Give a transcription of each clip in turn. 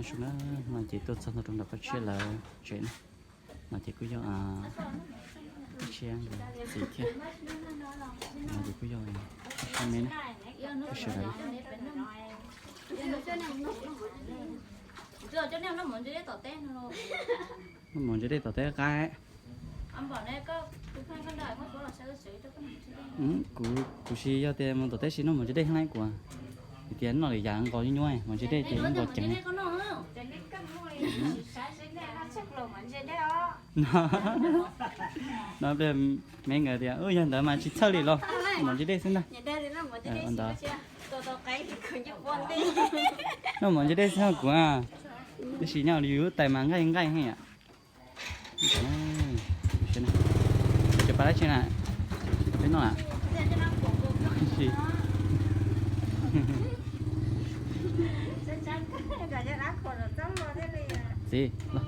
Sub na, no ces tuaj txog ntua rau nram Paj Tshiab lawv tsev na. No ces kuj yog Paj Tshiab txiv thiab. No ces kuj yog Paj Tshiab me na, sawv daws na. Noj mov ntse dej tom teb qaib. Kuv, kuv sis yog tias mus tom teb sis noj mov ntse dej heev li kuv. Vim tias noj lwm yam nqos nyuaj nyuaj, mov ntse dej ces nqos ceev. No pliag me nkawd tias yog ntawd mas tsis txhawj li los, mov ntse dej xwb ntag. Ntawd, noj mov ntse dej xwb kuv, tab sis nyob li yus lub tais mas nqaij nqaij heev yom. Cov pab dab tsi na, peb noj na. Txiv, los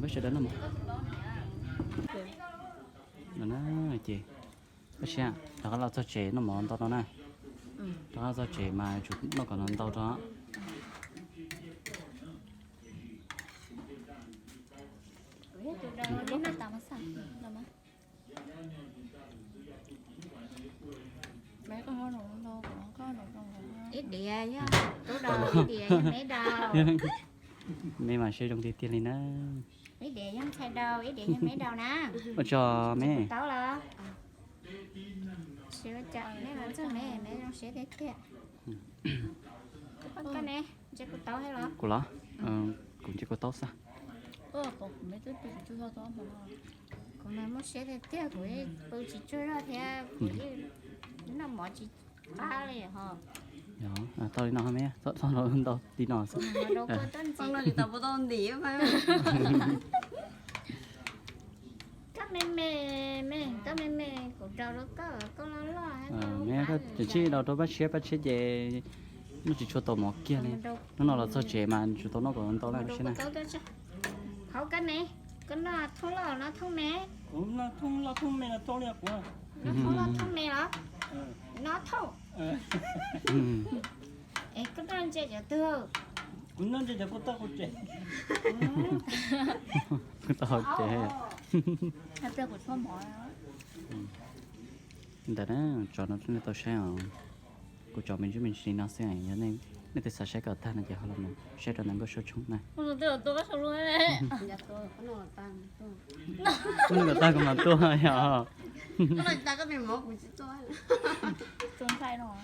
peb sawv daws noj mov. No na, ces peb siab rov qab los txog tsev noj mov ntau no na. Rov qab los txog tsev mas tsum noj kom no ntau rau. Ib diav yog tub daus, ib diav yog me daus. Me mas siab zoo tiag tiag li na. Ib diav yog ntxhais daus, ib diav yog me daus na. Ua tsaug me. Tau los. Siab ua cas nej los txog me, me zoo siab tiag tiag. Koj ne, ntse kua tau thiab los? Kuv los? Kuv ntse kua tau xwb. Kuv mas muaj siab tiag tiag, kuv pw tsis tsaug zog thiab kuv yeej noj mov tsis qab li ho. Tau li no me, txhob los ntau li no xwb. Koj me me, me koj me me, kuv rau rau koj, koj loj loj. Tseem tsij rau rau Paj Tshiab, Paj Tshiab ces noj tsis tshua tau mov kiag li. Hnub no los txog tsev mas tsum tau noj kom ntau na Paj Tshiab na. Hauv koj ne, koj noj thoob loj noj thoob me? Kuv noj thoob loj thoob me no tau li kuv. Noj thoob loj thoob me los? Noj thoob. Es koj noj ntse cov twg? Kuv noj ntse cov kuv tau hauv tsev. Kuv tau hauv tsev. Ntawd na, tso no nej tau saib os. Kuv tso me ntsis me ntsis li no xwb, yog nej twg xav saib kom tag no ces ho los saib rau ntawm Nkauj Suab channel na. Kuv nws kom tag kuv mam tuaj yom.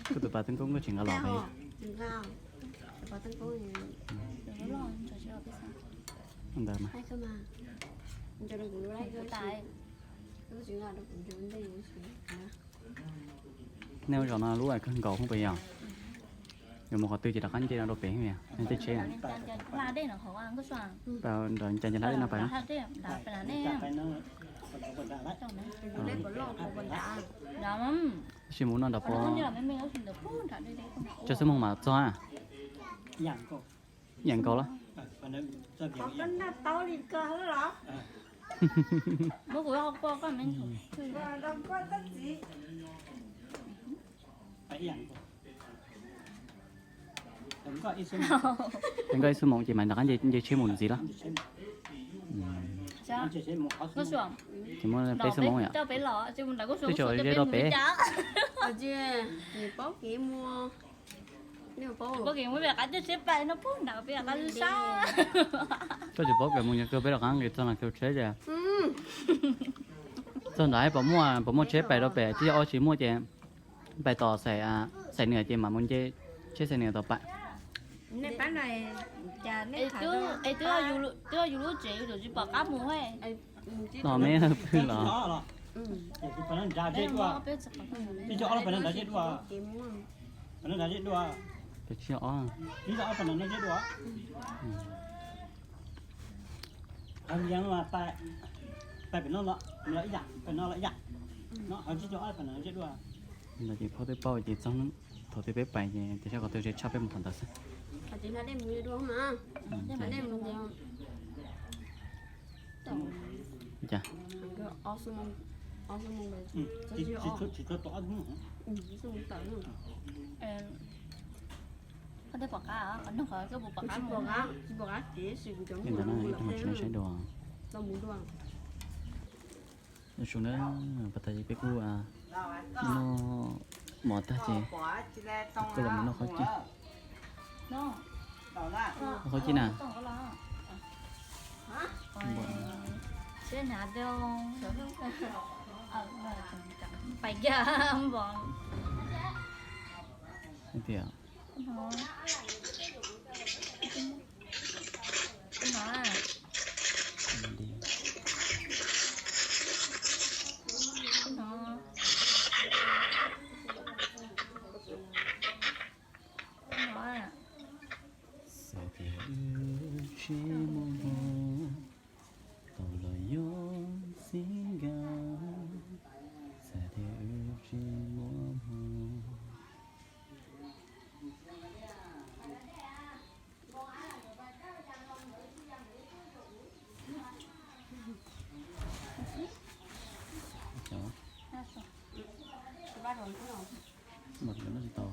Kuv tus pas teeb koob kuj tsis nqa los li. Ntawd mas. Nej ua zaum no lub kawg nkaus hoob pas yog? Yuav mus qhov twg ces rov qab nce no rau pem hoob yog tej tsheb. Nrog nce ncaj hlab dej no pais. Tab sis mus no nram pov tsawg xuab moos mam txog? Ib yam nkaus los? Nkoj ib xuab moos ces mam rov qab nce tsheb mus ntxiv los? Ces muaj peb xuab moos yom. Twb tseem ze rau pem. Koj tsis paub pem mus nyuag kawg peb rov qab nqis txog no kawg tsheb ces txog nrad pom muaj, pom muaj tsheb pais rau pem, twb yog ob tsis muaj ces pais tom Xais Niam ces mam mus nce tsheb Xais Niam tom pais. No me pw los? Peb tsis ob. No ces phauj twb paub ces txog thaum twg peb pais ces tes sab qhov twg ze tshaj peb mus qhov ntawd xwb. Cas? Koj twb pom qab, qhov no qhov koj puas pom qab mus? Tsis pom qab, tsis pom qab ces sim kuv cov mus ib tug hom tsis no saib dua. Los mus dua. Zoo na, pas tas ces peb kuj noj mov tag ces kuj los mus noj qhaub cij. Qhaub cij na. Hais tias Xav tias wb tsis muaj hmo, tau los yuav xib nkawd. Xav tias wb tsis muaj hmo.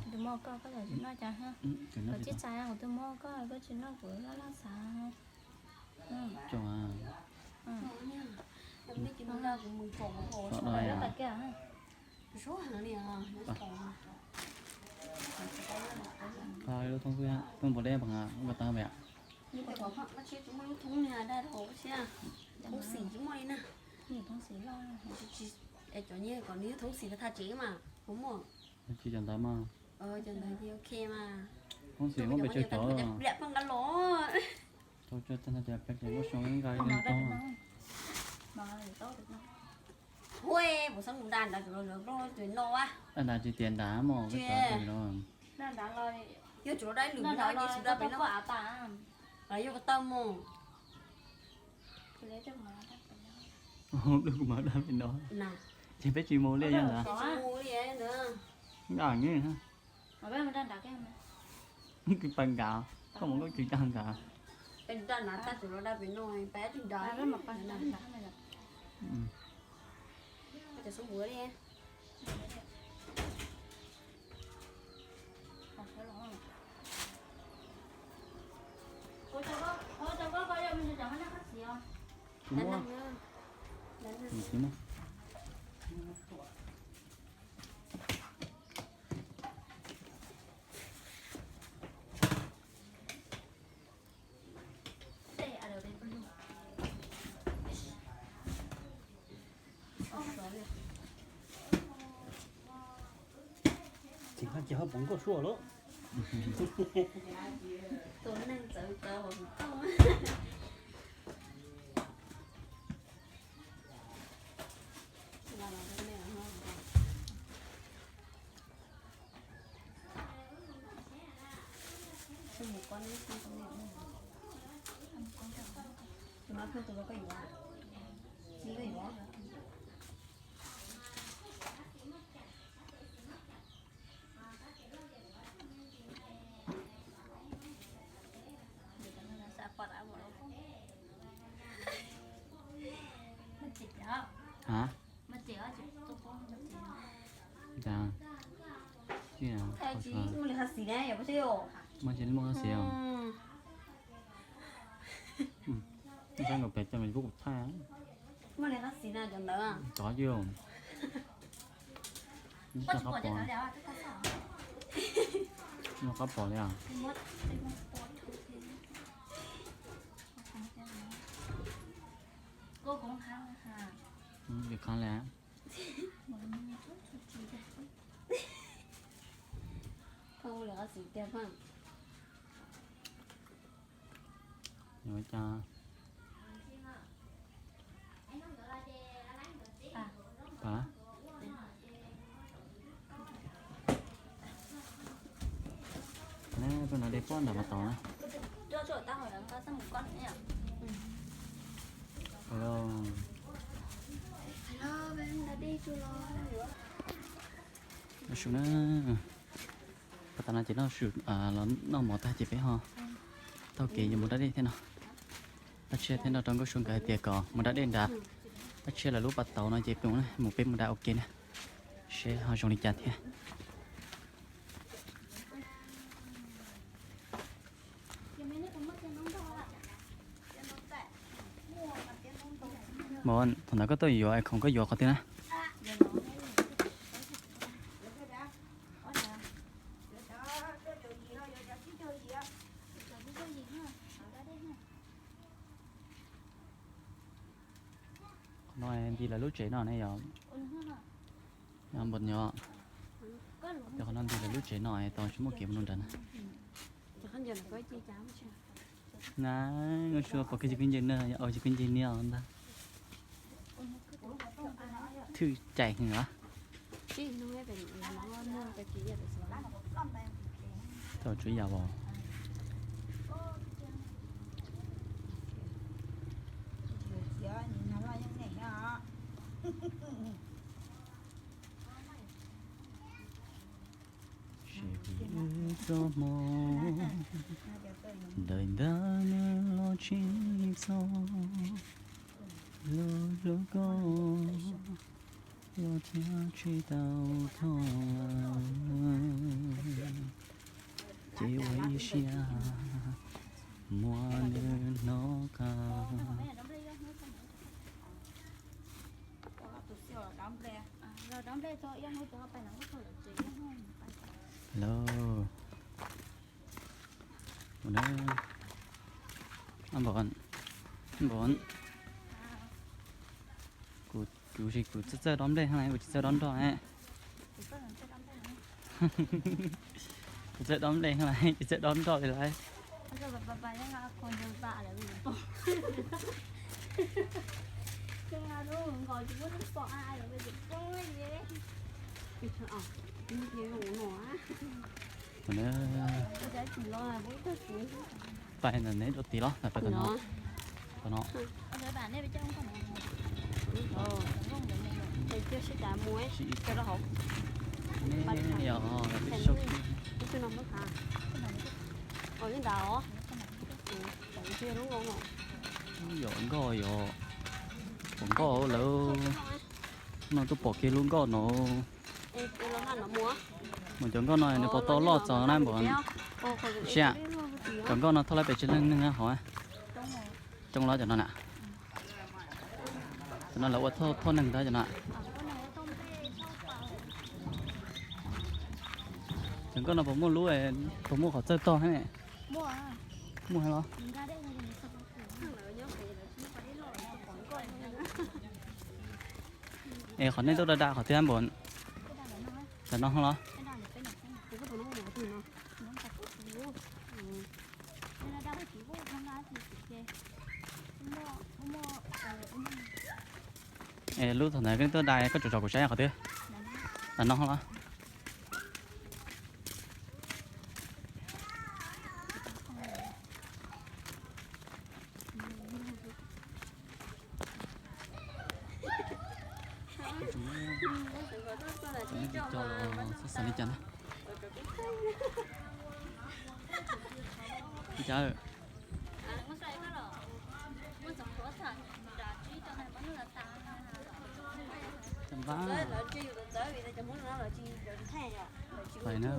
Tus muaj koj, koj tsis noj cas? Kuv tsis txais, kuv twb muaj koj, koj tsis noj kuv loj loj xav. Thoob npaum deb npaum ua tau me. Thoob xim tsis muaj li na. Cov nyiaj kom nws yog thoob xim thaj tsev mas kuv muaj. Tsis cov ntawd mas. Cov ntawd ces ok mas. Thoob xim muab pes tsawg cov. Lam pheej nqa los. Tau tso tag no ces peb ces muab xyoo nqa li tau. Huaj, puas xeeb mus nrad nrad, lawv nrad tsis tias nrad mos, yog tsuav dab lwm no ces tsuav dab pem no. Los yog ko taw mus. Kuv mam dab pem no. Ces peb tsis mus li yog ntawd. Nqa nws. Kws pas nkav, koj mus koj kws caj nkav. Tsis muaj. Tsis muaj. Txiv hmab cia hauv poov nkauj suab lawm. Tus neeg txawv txawv hauv tus tauj. Hả? Muaj tsis muaj qab xis os. Muaj qab pom kuv thaij. Cov yog. Muaj qab pom li os. Li qhov li. Yuav ua cas? Pab. Tuaj nrad dej pob ntawm mas tod na. Hello. Su na. Pas tas no ces noj su, los noj mov tag ces peb ho taug kev yuav mus da dej thiab no. Pab Tshiab thiab nrog rau Nkauj Sua nkawd hais tias kom mus da dej nrad. Pab Tshiab lawv lub pas tauv no ces peb mus, mus peb mus da ua ke na, seb ho zoo li cas thiab. Mas thaum ntawd koj tuaj yuav es khoom koj yuav qhov twg na? Qhov no nti lawv lub tsev no ne yog npam nyo. Cov qhov no nti lawv lub tsev no tau tsis muaj kev mus nrad na. Na, ua tsis pom kev tsis kwv nce na, yog tsis kwv nce niam ntag. Thwj cais heev os. Tau tswv yam os. Tsis vim wb txoj hmoo, daim ntawv nws los tsis txog, lub hlub koj los thiaj tsis tau thoob lawm. Ces ua ib siab muab nws hnov qab. Hello. Ua na, Npam, Npam, kuv, kuv tsis, kuv txawj txawj dob nplej heev, kuv tsis txawj dob nroj. Kuv txawj dob nplej heev, tsis txawj dob nroj li lawm. Ua na, pais ntawm neb rau tid los pais tom no, tom no. Neb yog sau yom nkoj yom, pom nkoj lawm. No tuaj pom kiag lub nkoj no. Mas cov nkoj no nws puas tau loj txog na Npam? Sia, cov nkoj no thauj lawm pes tsawg leej neeg hov? Coob los cov no na. Cov no lawv ua thauj neeg ntag cov no. Cov nkoj no puas muaj lub, puas muaj qhov txawj tog thiab? Muaj heev los? Es qhov nej tuaj da da qhov twg Npam? Ntawm no los? Es lub thaum ntawd koj tuaj da koj tsom tsom kuv saib qhov twg? Ntawm no los? Xav li cas na? Li cas? Pais na.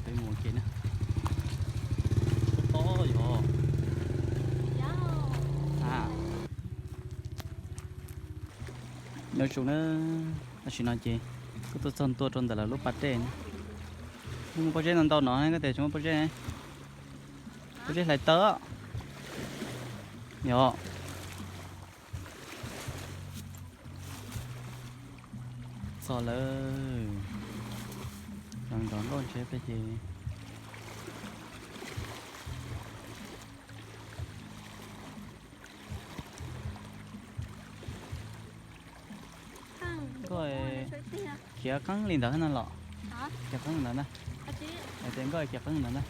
Peb mus ua ke na. Tob yog. Nyob zoo na, tam sim no ces kuj tuaj txog ntua rau ntawm lawv lub pas dej na. Muaj pob zeb ntau ntau no koj tias tsis muaj pob zeb. Pob zeb hlais taw. Yog. Txog lawm. Los nrov nkauj ntshe peb ces. Nkauj khiav qeeb li ntawd na los. Khiav qeeb ntawd na. Hais tias nkauj khiav qeeb ntawd na.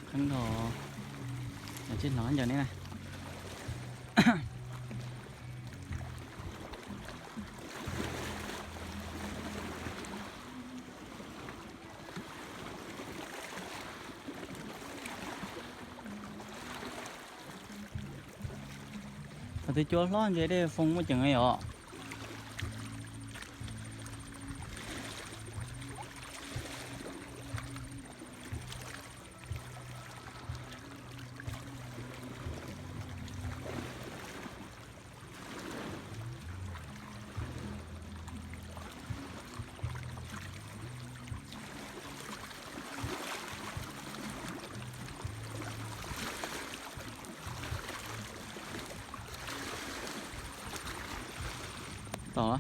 Qeeb dhau, tsij hnov ncaws ne na. Qhov twg cua hlob ntshe dej foo muaj ceem yom. Tom.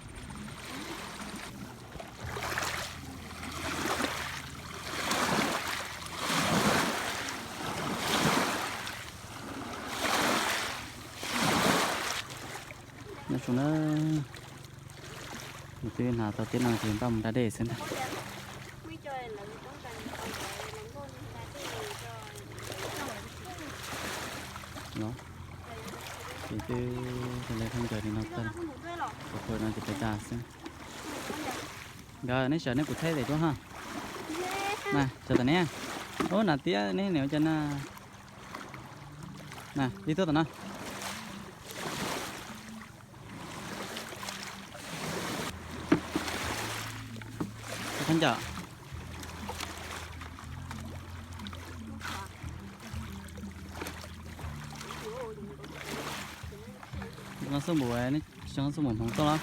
Nyob zoo na, nws twb hnav tau tiab no ces npaj mus da dej xwb ntag. Los, ces twb lawv khaub ncaws li no tag, kuv pw no ces peb da xwb. Nkawd, neb sawv neb kuv thaij daim duab ha. Na, sawv tom neb. Ub, hnav tiab neb nim ua cas na. Na, ib tuaj tom no. Khaub ncaws. Xub npum, xub npum hmoov tuaj los.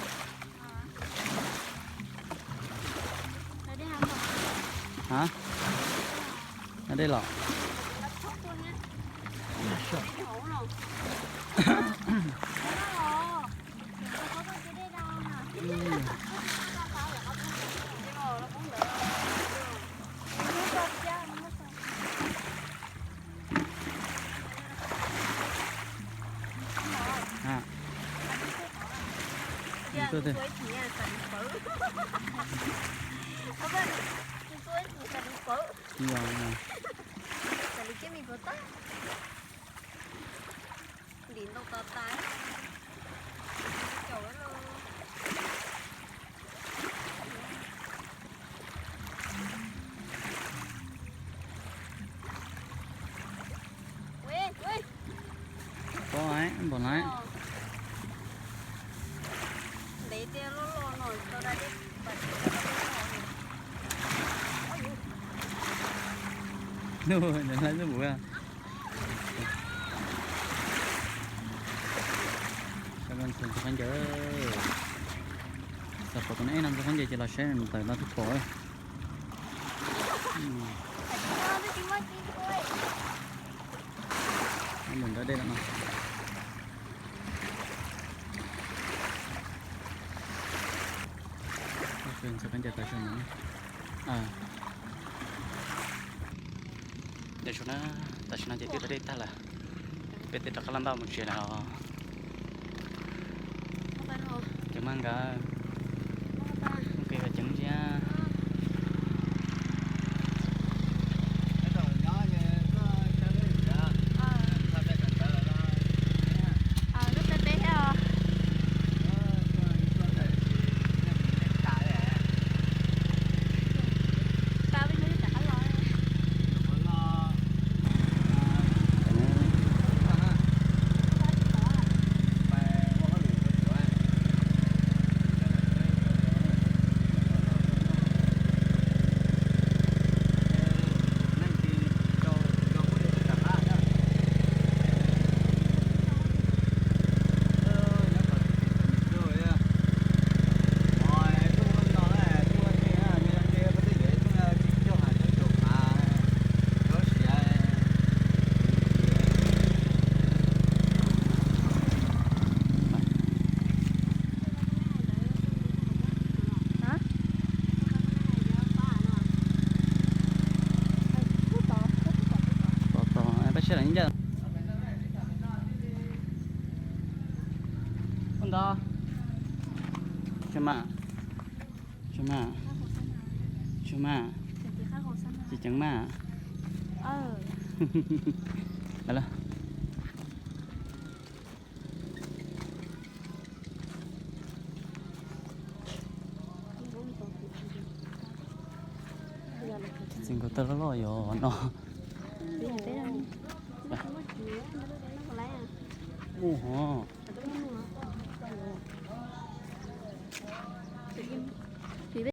Ha, da dej los. Ha, tus, tus, tus, ntim ntoo tos tas. Pob npaum na. Ntev tiag, loj loj no tau da dej. Nws hlais xub npum. Ntxhua khaub ncaws, xav pom tus neeg no ntxhua khaub ncaws ces los saib nws tawm no twb pom. Mus da dej lawm no. Ntxhua khaub ncaws tawm zoo no. Tam sim no, tam sim no ces twb da dej tag lawm, peb twb rov qab laj npaj mus tsev lawm os. Ceev mas nkawd, ua ceev ntsia. Tos tos peb sawv daws ncaj. Ua ntawd. Tsis mas, tsis mas, tsis mas, tsis ceev mas. Lawm. Txiv nkaus tawg loj loj yom no. Mus hov.